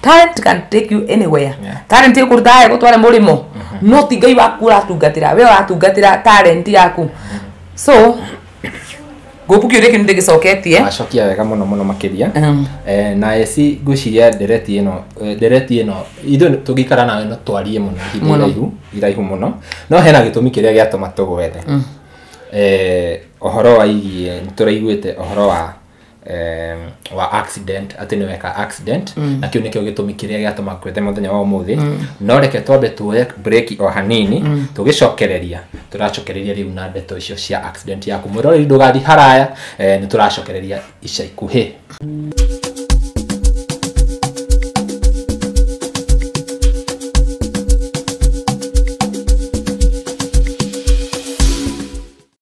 Talent can take you anywhere. Talent ĩkũruta ĩgũtware mũrĩmo. No ti Ngai waku ũratungatĩra, we ũratungatĩra talent yaku. So ngũpu kĩũria kĩu nĩndĩgĩcoketie. Wacokia wega mũno mũno makĩria. Na eci ngwĩciria ndereti ĩno ithuĩ tũngĩikara nawe no twarie mũno ihinda iraihu mũno no hena gĩtũmi kĩrĩa gĩatũma tũgwethe. Ũhoro wa igie nĩtũraiguĩte ũhoro wa accident atĩ nĩ weka accident na kĩu nĩkĩo gĩtũmi kĩrĩa gĩatũma kwethe mũthenya wa ũmũthĩ. No reke twambe tuoye break o hanini tũgĩcokereria tũracokereria rĩu na ndeto icio cia accident yaku. Mwĩroreri ndũgathiĩ haraya, nĩ tũracokereria ica ikuhĩ.